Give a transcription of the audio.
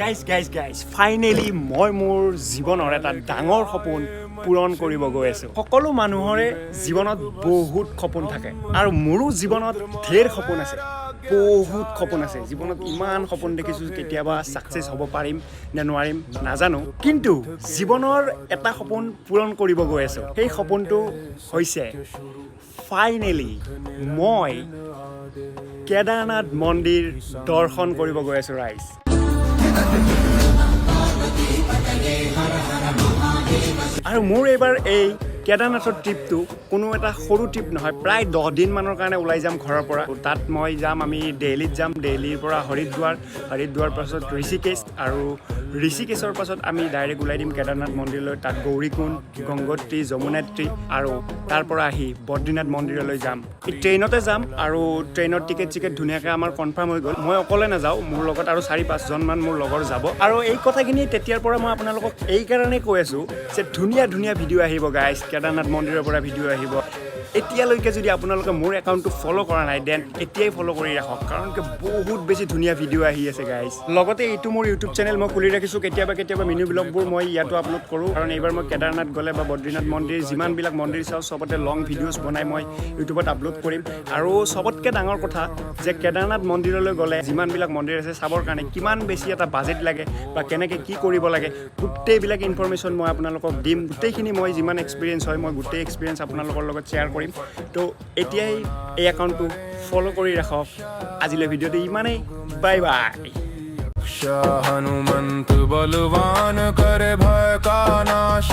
Guys, guys, guys, finally মই মোৰ জীৱনৰ এটা ডাঙৰ সপোন পূৰণ কৰিব গৈ আছোঁ। সকলো মানুহৰে জীৱনত বহুত সপোন থাকে আৰু মোৰো জীৱনত ঢেৰ সপোন আছে, বহুত সপোন আছে। জীৱনত ইমান সপোন দেখিছোঁ, কেতিয়াবা ছাকচেছ হ'ব পাৰিম নে নোৱাৰিম নাজানো, কিন্তু জীৱনৰ এটা সপোন পূৰণ কৰিব গৈ আছোঁ। সেই সপোনটো হৈছে ফাইনেলি মই কেদাৰনাথ মন্দিৰ দৰ্শন কৰিব গৈ আছোঁ ৰাইজ। আৰু মোৰ এইবাৰ এই কেদাৰনাথৰ ট্ৰিপটো কোনো এটা সৰু ট্ৰিপ নহয়। প্ৰায় 10 দিনমানৰ কাৰণে ওলাই যাম ঘৰৰ পৰা। তাত মই যাম, আমি দেলহিত যাম, দেলহিৰ পৰা হৰিদ্বাৰ, হৰিদ্বাৰ পাছত ঋষিকেশ আৰু ঋষিকেশৰ পাছত আমি ডাইৰেক্ট ওলাই দিম কেদাৰনাথ মন্দিৰলৈ। তাত গৌৰীকুণ্ড, গংগোত্ৰী, যমুনাত্ৰী আৰু তাৰ পৰা আহি বদ্ৰীনাথ মন্দিৰলৈ যাম। এই ট্ৰেইনতে যাম আৰু ট্ৰেইনৰ টিকেট চিকেট ধুনীয়াকৈ আমাৰ কনফাৰ্ম হৈ গ'ল। মই অকলে নাযাওঁ, মোৰ লগত আৰু চাৰি পাঁচজনমান মোৰ লগৰ যাব। আৰু এই কথাখিনি তেতিয়াৰ পৰা মই আপোনালোকক এইকাৰণেই কৈ আছোঁ যে ধুনীয়া ধুনীয়া ভিডিঅ' আহিব গাইজ, কেদাৰনাথ মন্দিৰৰ পৰা ভিডিঅ' আহিব। এতিয়ালৈকে যদি আপোনালোকে মোৰ একাউণ্টটো ফ'ল' কৰা নাই, then এতিয়াই ফ'ল' কৰি ৰাখক, কাৰণ কি বহুত বেছি ধুনীয়া ভিডিঅ' আহি আছে গাইজ। লগতে এইটো মোৰ ইউটিউব চেনেল মই খুলি ৰাখিছোঁ। কেতিয়াবা কেতিয়াবা মিনি ব্লগবোৰ মই ইয়াতো আপলোড কৰোঁ, কাৰণ এইবাৰ মই কেদাৰনাথ গ'লে বা বদ্ৰীনাথ মন্দিৰ, যিমানবিলাক মন্দিৰ চাওঁ, চবতে লং ভিডিঅ'ছ বনাই মই ইউটিউবত আপলোড কৰিম। আৰু চবতকৈ ডাঙৰ কথা যে কেদাৰনাথ মন্দিৰলৈ গ'লে যিমানবিলাক মন্দিৰ আছে চাবৰ কাৰণে কিমান বেছি এটা বাজেট লাগে বা কেনেকৈ কি কৰিব লাগে, গোটেইবিলাক ইনফৰমেশ্যন মই আপোনালোকক দিম। গোটেইখিনি মই যিমান এক্সপিৰিয়েঞ্চ হয়, মই গোটেই এক্সপিৰিয়েঞ্চ আপোনালোকৰ লগত শ্বেয়াৰ কৰিম। তো এতিয়াই এই একাউণ্টটো ফ'ল' কৰি ৰাখক। আজিলৈ ভিডিঅ'টো ইমানেই, বাই বাই। हनुमंत बलवान करे भय का नाश।